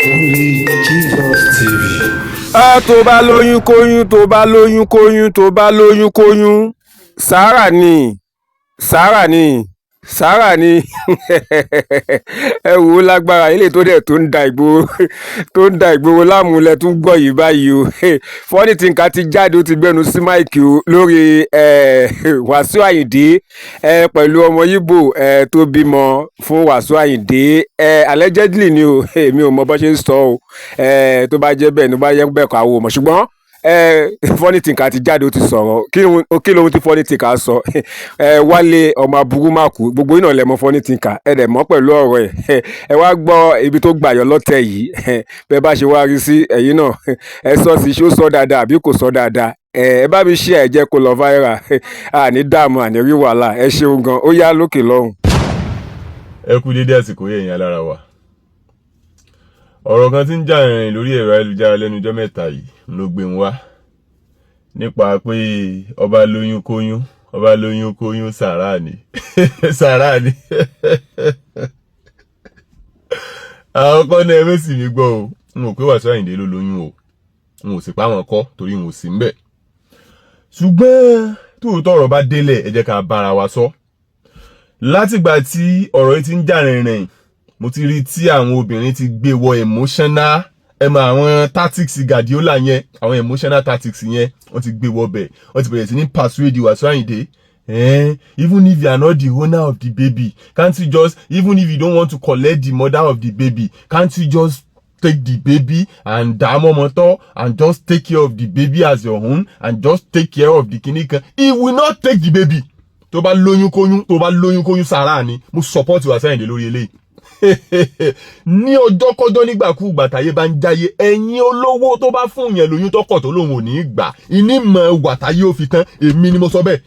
Only Jesus TV. Ah, tó bá lóyún kóyún, tó bá lóyún kóyún, tó bá lóyún kóyún, sàárà ni, sàárà ni, sàárà ni. Ẹ wò ó lágbára ilé tó dẹ̀ tó ń da ìgboro, tó ń da ìgboro láàmú lẹ tún gbọ́ yìí báyìí o. Funny Thinker ti jáde, ó ti gbẹnu sí mic o lórí Wàsíù Àyìndé pẹ̀lú ọmọ Íbò tó bímọ fún Wàsíù Àyìndé, allegedly ni o. Èmi ò mọ bó ṣe ń sọ o. Tó bá jẹ́ bẹ́ẹ̀ ni, tó bá jẹ́ bẹ́ẹ̀ kọ́, àwọn ò mọ̀. Ṣùgbọ́n Funny Thinker ti jáde, ó ti sọ̀rọ̀. Kí lóhun tí Funny Thinker sọ? Wálé ọmọ aburú má kú. Gbogbo yín náà lẹ mọ̀ Funny Thinker, ẹ dẹ̀ mọ̀ pẹ̀lú ọ̀rọ̀ ẹ̀. Ẹ wá gbọ́ ibi tó gbà yọ lọ́tẹ̀ yìí. Bẹ́ẹ̀ bá ṣe wá rí sí, ẹ̀yin náà ẹ sọ sí, ṣó sọ dáadáa àbí kò sọ dáadáa? Ẹ bá mi share ẹ, jẹ́ kó lọ viral. Àní dààmú, àní rí wàhálà. Ẹ ṣeun gan, ó yá lókè lọ́hùn. Ẹ kú dédé àsìkò yìí, ẹ̀yin alára wa. Ọ̀rọ̀ kan tí ń jà rìnrìn lórí ẹ̀rọ ayélujára lẹ́nu ọjọ́ mẹ́ta yìí ló gbé ń wá nípa pé ọba lóyún kóyún, ọba lóyún kóyún, sàrà ni, sàrà ni. Àwọn kan náà, ẹ mẹ́sì mi gbọ́ o. N ò pé Wàsíù Àyìndé ló lóyún o, n ò sì pa àwọn kọ́ torí n ò sí ńbẹ̀. Ṣùgbọ́n tóòtọ́ ọ̀rọ̀ bá délẹ̀, ẹ jẹ́ ká bára wa sọ. Látìgbà tí ọ̀rọ̀ yìí ti ń jà rìnrìn, mo ti rí tí àwọn obìnrin ti gbé wọ emotional. Ẹ mọ àwọn tactics Guardiola yẹn, àwọn emotional tactics yẹn, wọ́n ti gbé wọ bẹ̀. Wọ́n ti bẹ̀rẹ̀ sí ní persuade Wàsíù Àyìndé. Even if you are not the owner of the baby, can't you just, even if you don't want to collect the mother of the baby, can't you just take the baby and dààmú ọmọ tọ́ and just take care of the baby as your own and just take care of the kinní kan? He will not take the baby. Tó bá lóyún kóyún, tó bá lóyún kóyún, sàrà ni. Mo support Wàsíù Àyìndé lórí eléyìí. Ní ọjọ́ kọjọ́, nígbàkúùgbà táyé bá ń jáyé, ẹ̀yin olówó tó bá fún yẹn lóyún tọkọ̀ tó lòun ò ní í gbà, ìní mọ̀ wà táyé ó fi tán. Èmi ni mo sọ bẹ́ẹ̀.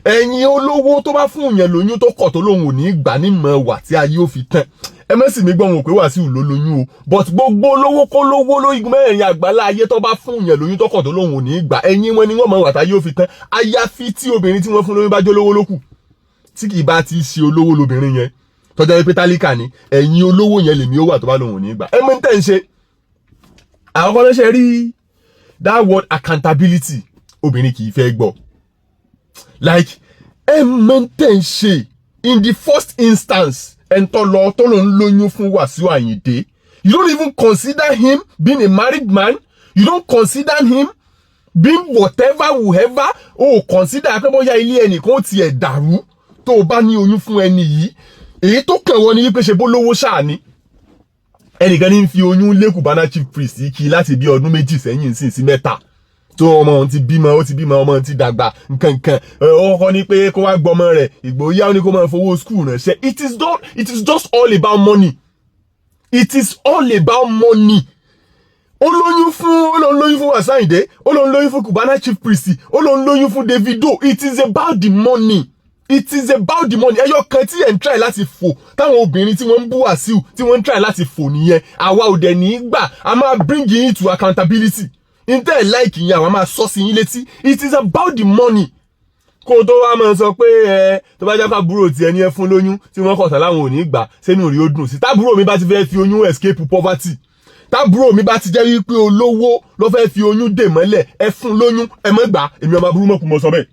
Ẹ̀yin olówó tó bá fún yẹn lóyún tó kọ̀ tó lòun ò ní í gbà, ní mọ̀ wà tí ayé ó fi tán. Ẹ má sì mí gbọ́, wọn pé Wàsíù ló lóyún o, but gbogbo olówó kó lówó lóyún mẹ́rin àgbálá ayé tó bá fún yẹn lóyún tọkọ̀ tó lòun ò ní í gbà, ẹ̀yin wọn ni wọ́n mọ̀ wà táyé ó fi tán. Àyàfi tí obìnrin tí wọ́n fún lóyún bá jó lówó lókù. Tí kì í bá ti ṣe olówó lobìnrin yẹn, tọ́jà wípé tálíkà ni, ẹ̀yin olówó yẹn lèmi ó wà tó bá lòun ò ní gbà. Ẹ mọ̀ ní tẹ̀ ń ṣe àwọn kan lọ́sẹ̀ rí. That word accountability, obìnrin kì í fẹ́ gbọ́. Like, ẹ mọ̀ ní tẹ̀ ń ṣe. In the first instance, ẹn tó lọ tó lọ ń lóyún fún Wàsíù Àyìndé, you don't even consider him being a married man. You don't consider him being whatever, whoever. O consider pé bóyá ilé ẹnìkan ó tiẹ̀ dàrú tó o bá ní oyún fún ẹni yìí. Èyí tó kàn wọ́n ni wípé ṣe bó lówó ṣáà ni. Ẹnìkan ní ń fi oyún lé Cubana Chief Priest kí láti bí ọdún 2 sẹ́yìn sí 3, tó ọmọ òun ti bímọ, ó ti bímọ, ọmọ òun ti dàgbà nkankan. Ó kọ́kọ́ ní pé kó wá gbọmọ rẹ̀, ìgbòyà ó ní kó máa fowó school ránṣẹ́. It is not, it is just all about money. It is all about money. Ó lóyún fún, ó lóun lóyún fún Wàsíù Àyìndé, ó lóun lóyún fún Cubana Chief Priest, ó lóun lóyún fún Davido. It is about the money. It is about the money. Ẹyọ kan tí ẹ̀ ń try láti fò, táwọn obìnrin tí wọ́n ń bú Wàsíù tí wọ́n ń try láti fò nìyẹn. Àwa ò dẹ̀ ní í gbà. A máa bring you into accountability. Ntẹ́ ẹ̀ like yẹn, àwa máa sọ sí yín létí. It is about the money. Kó o tó wá máa sọ pé ẹ tó bá jápá àbúrò tí ẹni ẹ fún lóyún tí wọ́n kọ̀tà láwọn ò ní gbà, sínú rí ó dùn sí. Tábúrò mi bá ti fẹ́ fi oyún escape poverty, tábúrò mi bá ti jẹ́ wípé olówó ló fẹ́ fi oyún dè mọ́lẹ̀, ẹ fún lóyún, ẹ má gbà. Èmi ọmọ aburú mọ̀kú mọ̀ sọ bẹ́ẹ̀.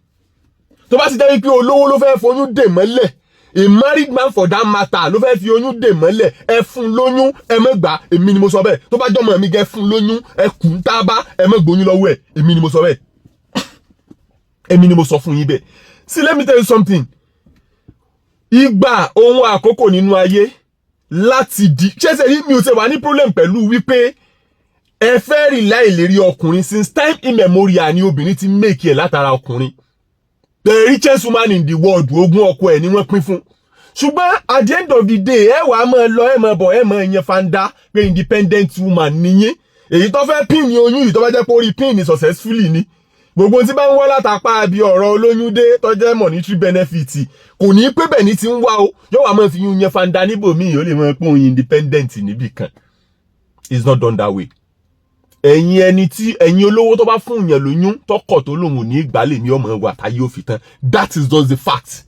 Tó bá ti jẹ́ wípé olówó ló fẹ́ foyún dè mọ́lẹ̀, a married man for that matter, ló fẹ́ fi oyún dè mọ́lẹ̀, ẹ fún lóyún, ẹ má gbà. Èmi ni mo sọ bẹ́ẹ̀. Tó bá jọmọ mi gẹ́ fún lóyún, ẹ kù ń tábà, ẹ má gbóyún lọ́wọ́ ẹ̀. Èmi ni mo sọ bẹ́ẹ̀. Èmi ni mo sọ fún yín bẹ́ẹ̀. See, let me tell you something. Ìgbà ohun àkókò nínú ayé láti di ṣẹ́sẹ̀ yìí, mi ò tẹ̀ wá ní problem pẹ̀lú wípé ẹ fẹ́ rí láìlérí ọkùnrin. Since time immemorial ni obìnrin ti make ẹ̀ látara ọkùnrin. The richest woman in the world, ogún ọkọ ẹ̀ ni wọ́n pín fún. Ṣùgbọ́n at the end of the day, ẹ wàá máa lọ, ẹ máa bọ̀, ẹ máa yan fanda pé independent woman nìyẹn. Èyí tó fẹ́ pin ní oyún yìí, tó bá jẹ́ pé ó rí pin successfully ni, gbogbo tí bá ń wá látàpá bí ọ̀rọ̀ olóyún dé tó jẹ́ monetary benefit, kò ní pé bẹ́ẹ̀ ni ti ń wá o. Yóò wá máa fi yún yan fanda níbòmíì, ó lè máa pọ́n independent níbì kan. It's not done that way. Ẹ̀yin ẹni tí ẹ̀yin olówó tó bá fún yẹn lóyún tọkọ̀ tó lòun ò ní gbà, lèmi ọmọ wa táyé ò fi tán. That is just the fact,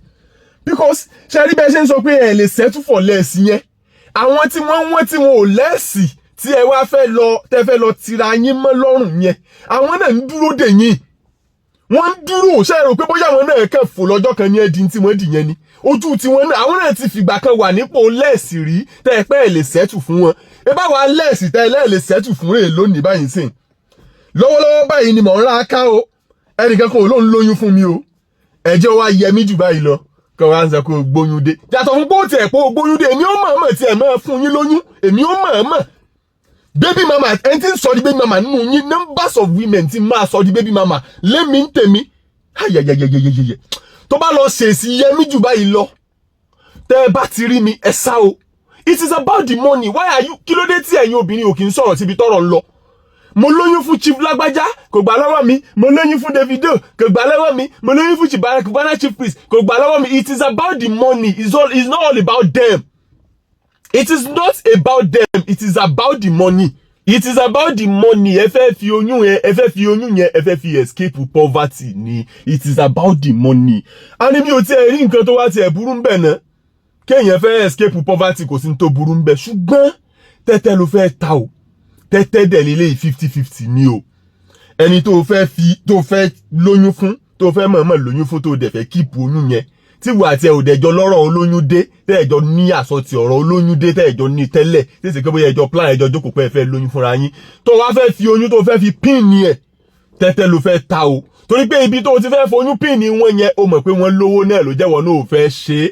because ṣe rí bẹ́ẹ̀ ṣe ń sọ pé ẹ lè settle for less yẹn, Àwọn tí wọ́n wọ́n tí wọn ò less tí ẹ wá fẹ́ lọ, tẹ́ fẹ́ lọ tira yín mọ́ lọ́rùn yẹn, àwọn náà ń dúró dè yín. Wọ́n ń dúró. Ṣe é rò pé bóyá àwọn náà kàn fò lọ́jọ́ kan ní ẹ̀dín tí wọ́n dì yẹn ni? Ojú tiwọn náà, àwọn náà ti fìgbà kan wà nípò less rí tẹ́ ẹ pẹ́ ẹ lè settle fún wọn. Ẹ bá wa less tẹ́ ẹ lẹ́ẹ̀ lè settle fún rèé lónìí báyìí sìn. Lọ́wọ́lọ́wọ́ báyìí ni mò ń ra ká o. Ẹnìkan kan ò lóun lóyún fún mi o. Ẹjọ́ wa yẹ mí jù báyìí lọ kọ́ wa ń sọ pé o gbóyún dé. Yàtọ̀ fún pé ó tiẹ̀ pé o gbóyún dé, èmi ó mọ̀ọ́mọ̀ tiẹ̀ máa fún yín lóyún. Èmi ó mọ̀ọ́mọ̀ baby mama, ẹni tí ń sọ di baby mama nínú yín, numbers of women tí máa sọ di baby mama lémi ń tèmi. Ayẹyẹyẹyẹyẹ, tó bá lọ ṣèṣì yẹmí jù báyìí lọ, tẹ́ ẹ bá ti rí mi, ẹ sá o. It is about the money. Why are you, kí ló dé tí ẹ̀yin obìnrin ò kì í sọ̀rọ̀ síbi tọ́rọ̀ ń lọ? Mo lóyún fún Chief Lágbájá, kò gbà lọ́wọ́ mi. Mo lóyún fún Davido, kò gbà lọ́wọ́ mi. Mo lóyún fún Cubana Chief Priest, kò gbà lọ́wọ́ mi. It is about the money. It's not all about them. It is not about them. It is about the money. It is about the money. Ẹ fẹ́ fi oyún yẹn, ẹ fẹ́ fi oyún yẹn, ẹ fẹ́ fi escape poverty ni. It is about the money. A ní mi ò tiẹ̀ rí nǹkan tó wá tiẹ̀ burú ń bẹ̀ náà. Kéèyàn fẹ́ escape poverty, kò sí ní tó burú ń bẹ̀, ṣùgbọ́n tẹ́tẹ́ ló fẹ́ ta o. Tẹ́tẹ́ dẹ̀ lélẹ́yìí, 50-50 ni o. Ẹni tó fẹ́ fi, tó fẹ́ lóyún fún, tó fẹ́ mọ̀ọ́mọ̀ lóyún fún, tó dẹ̀ fẹ́ keep oyún yẹn, tí wà àti ẹ̀ ò dẹ̀jọ lọ́rọ̀ olóyún dé, tẹ́ẹ̀jọ ní àsọtì ọ̀rọ̀ olóyún dé, tẹ́ẹ̀jọ ní tẹ́lẹ̀, tí sì pé bóyá ẹjọ́ plan, ẹjọ́ jókòó pé ẹ fẹ́ lóyún fúnra yín, tó wá fẹ́ fi oyún tó fẹ́ fi pin ní ẹ̀, tẹ́tẹ́ ló fẹ́ ta o. Torí pé ibi tó ti fẹ́ foyún pin ní wọn yẹn, o mọ̀ pé wọ́n lówó náà ló jẹ́wọ́ náà ò fẹ́ ṣe é.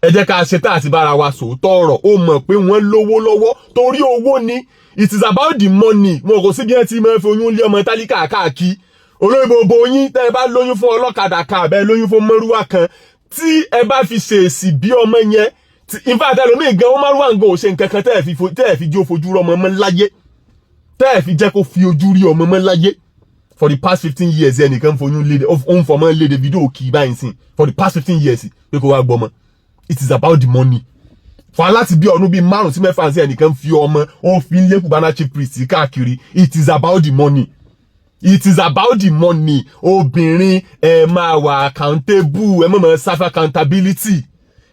Ẹ jẹ́ ká ṣe tá àti bára wa sòótọ́ ọ̀rọ̀. O mọ̀ pé wọ́n lówó lọ́wọ́, torí owó ni. It is about the money. Mo kò sí bí ẹ ti máa fi oyún lé ọmọ tálíkà káàkiri. Olórí gbogbo yín, tẹ́ ẹ bá lóyún fún ọlọ́kadà kan àbẹ́ lóyún fún mọ́rúwá kan, tí ẹ bá fi ṣèèsì bí ọmọ yẹn, in fact, ẹlòmíì gan, ó márùwá gan ò ṣe nǹkan kan tẹ́ ẹ fi jó fojú rọ ọmọ mọ́ láyé, tẹ́ ẹ fi jẹ́ kó fi ojú rí ọmọ mọ́ láyé. For the past 15 years, ẹnìkan foyún léde, ó ń fọmọ léde fídíò kì í báyìí sìn for the past 15 years pé kó wá gbọmọ. It is about the money. Fún aláti bí ọdún bíi 5 sí 6 sí, ẹnìkan fi ọmọ, ó fi ń lé Cubana Chief Priest káàkiri. It is about the money. It is about the money. Obìnrin, ẹ máa wà accountable. Ẹ má máa suffer accountability.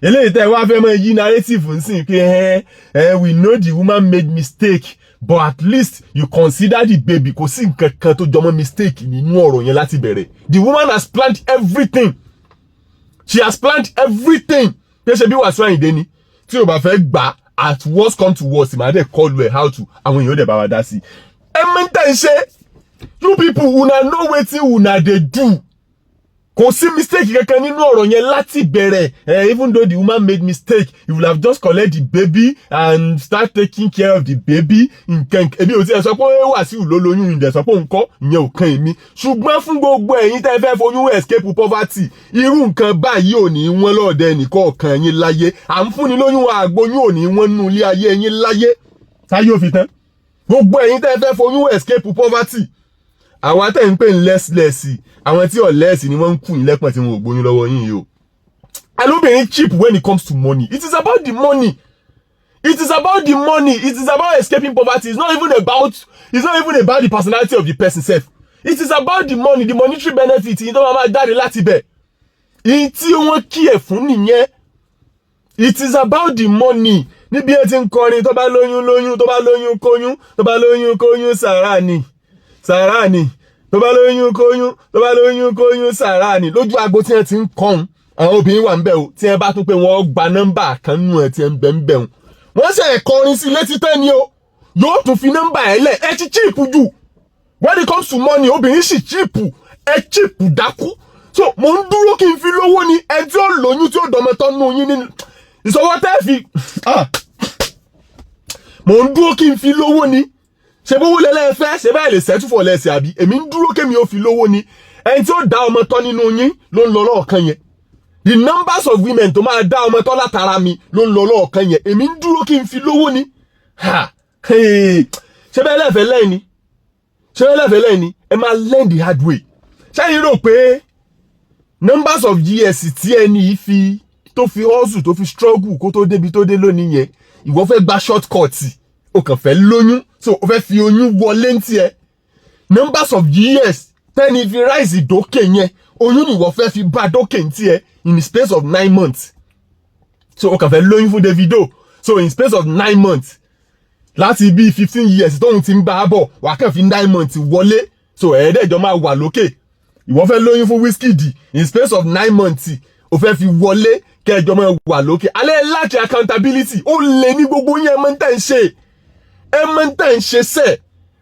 Eléyìí tẹ́ ẹ wá fẹ́ máa yí narrative nsìn pé ẹ ẹ we know the woman made mistake, but at least you consider the baby. Kò sí nǹkan kan tó jọmọ́ mistake nínú ọ̀rọ̀ yẹn láti bẹ̀rẹ̀. The woman has planned everything. She has planned everything pé ṣe bí Wàsíù Àyìndé ni, tí o bá fẹ́ gbà, at worst come to worst, màá dẹ̀ call ẹ̀ how to àwọn èèyàn dẹ̀ bá wa dá sí. Ẹ mẹ́ta ń ṣe. You people, una know wetin una dey do. Kò sí mistake kankan nínú ọ̀rọ̀ yẹn láti bẹ̀rẹ̀. Even though the woman made mistake, you will have just collect the baby and start taking care of the baby. Nǹkan èmi ò tiẹ̀ sọ pé Wàsíù ló lóyún, ìdẹ̀ sọ pé òun kọ́, ìyẹn ò kan èmi. Ṣùgbọ́n fún gbogbo ẹ̀yin tẹ́ fẹ́ foyún escape poverty, irú nǹkan báyìí ò ní wọ́n lọ́ọ̀dẹ nìkọ̀ọ̀kan yín láyé. À ń fúnni lóyún àgboyún ò ní wọ́n nínú ilé ayé yín láyé táyé ò fi tán. Gbogbo ẹ̀yin tẹ́ fẹ́ foyún escape poverty, àwa tẹ́ ń pè ní less less, àwọn tí ò less ni wọ́n ń kù yín lẹ́pọ̀n tí wọn ò gbóyún lọ́wọ́ yín yìí o. Alóbìnrin cheap when it comes to money. It is about the money. It is about the money. It is about escaping poverty. It's not even about the personality of the person sef. It is about the money, the monetary benefit yìí tó máa máa jáde láti bẹ̀. Ìyí tí wọ́n kí ẹ̀ fún nìyẹn. It is about the money. Níbi ẹ ti ń kọrin, tó bá lóyún lóyún, tó bá lóyún kóyún, tó bá lóyún kóyún, sàrà ni, sàrà ni, tó bá lóyún kóyún, tó bá lóyún kóyún, sàrà ni. Lójú agbo tí wọ́n ti ń kọ́hún, àwọn obìnrin wà ń bẹ̀ o. Tí wọ́n bá tún pé wọ́n gba nọ́mbà kan nù ẹ̀ tí wọ́n ń bẹ̀ ń bẹ̀ wọn. Wọ́n ṣe kọrin sí létí tẹ́ ni o, yóò tún fi nọ́mbà ẹ̀ lẹ̀. Ẹ ti cheap jù when it comes to money. Obìnrin sì cheap, ẹ cheap dákú. So mo ń dúró kí n fi lówó ni. Ẹ tí ó lóyún, tí ó dọmọtọ́ nù yín nínú ìsọwọ́ tẹ́ fi, ah, mo ń dúró kí n fi lówó ni. Ṣe bówó lẹ́lẹ́ fẹ́ ṣe bẹ́ẹ̀ lè settle for less, àbí? Èmi ń dúró kémi ó fi lówó ni. Ẹni tí ó dá ọmọ tọ́ nínú yín ló ń lọ lọ́ọ̀kan yẹn. The numbers of women tó máa dá ọmọ tọ́ látara mi ló ń lọ lọ́ọ̀kan yẹn. Èmi ń dúró kí n fi lówó ni. Ha, hey. Ṣe bẹ́ẹ̀ lẹ́fẹ̀ẹ́ lẹ́yìn ni? Ṣe bẹ́ẹ̀ lẹ́fẹ̀ẹ́ lẹ́yìn ni? Ẹ máa learn the hard way. Ṣẹ́yìn rò pé numbers of years tí ẹni yìí fi, tó fi hustle, tó fi struggle kó tó débi tó dé lónìí yẹn, ìwọ fẹ́ gba short cut, o kàn fẹ́ lóyún, so o fẹ́ fi oyún wọlé ń tiẹ̀? Numbers of years tẹ́ni fi rise dókè yẹn, oyún ni ìwọ fẹ́ fi bá dókè ń tiẹ̀ in the space of 9 months. So o kàn fẹ́ lóyún fún Davido. So in space of 9 months, láti bíi 15 years tóun ti ń bá a bọ̀, wà kàn fi 9 months wọlé. So ẹ̀ẹ́dẹ́jọ́ máa wà lókè. Ìwọ fẹ́ lóyún fún Wizkid, in space of 9 months o fẹ́ fi wọlé kẹjọ máa wà lókè. Alẹ́ láti accountability ó lè ní gbogbo yẹn. Ẹ mọ̀ ń tẹ̀ ń ṣe, ẹ mọ̀ ń tẹ̀ ń ṣe sẹ́ẹ̀.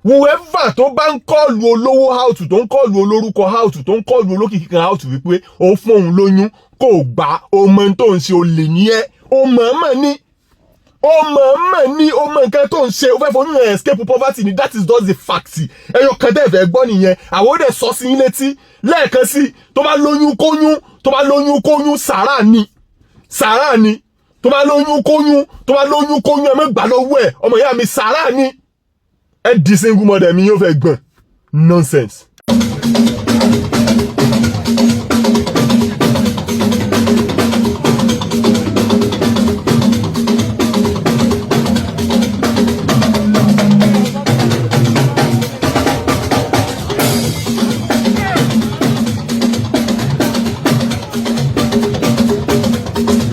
Whoever tó bá ń call olówó out, tó ń call olórúkọ out, tó ń call olókìkí kan out wípé ó fún òun lóyún, kò gbà, ó mọ tó ń ṣe. Ó lè ní ẹ, ó mọ̀ọ́mọ̀ ní, ó mọ̀ọ́mọ̀ ní, ó mọ nǹkan tó ń ṣe. Ó fẹ́ foyún ẹ̀ escape poverty ni. That is just the fact. Ẹyọ kan tẹ́ fẹ́ gbọ́ nìyẹn. Àwọn ó dẹ̀ sọ sí yín létí lẹ́ẹ̀kan sí: tó bá lóyún kóyún, tó bá lóyún kóyún, sàrà ni, sàrà ni. Tó bá lóyún kóyún, tó bá lóyún kóyún, ẹ má gbà lọ́wọ́ ẹ̀. Ọmọ ìyá mi, sàrà ni. Ẹ di single mother mi yóò fẹ́ gbọ̀n. Nonsense.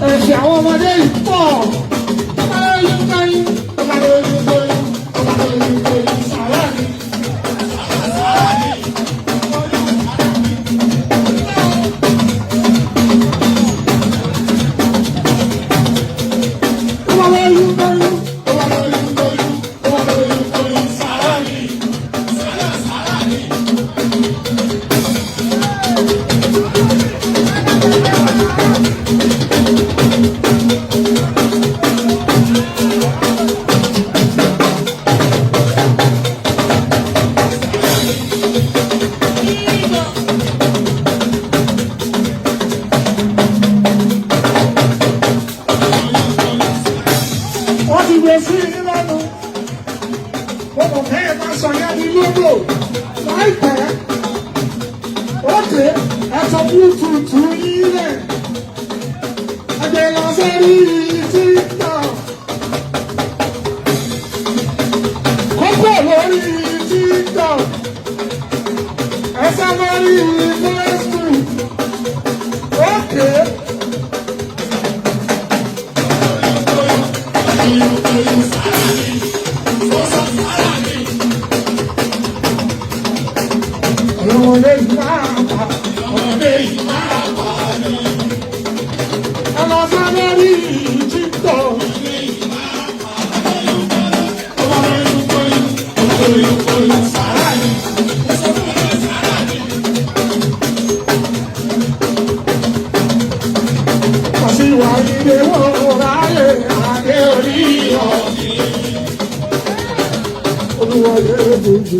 Ẹ̀sìn àwọn ọmọdé yìí pọ̀. Ọba lóyún kóyún, ọba lóyún kóyún, ọba lóyún kóyún, sàrà ni. Ọba lóyún kóyún, ọba lóyún kóyún, ọba lóyún kóyún, sàrà ni. Wọ́n ti gbé sí i lẹ́nu. Mo mọ̀ pé ẹ máa sọ yẹn ní lódò láìpẹ́. Ókè, ẹ sọ Bluetooth yín lẹ̀. Ẹgbẹ́ lọ sórí TikTok. Kókó lórí TikTok. Ẹ sọ lórí Facebook. Ókè. Ọlọ́mọdé yìí máa pa, ọmọdé yìí máa pa ni. Ẹ lọ sọ lórí TikTok. Àṣìwà ilé wọ́n ráyè adé orí ọ̀gbìn. Olúwa yẹ bójú.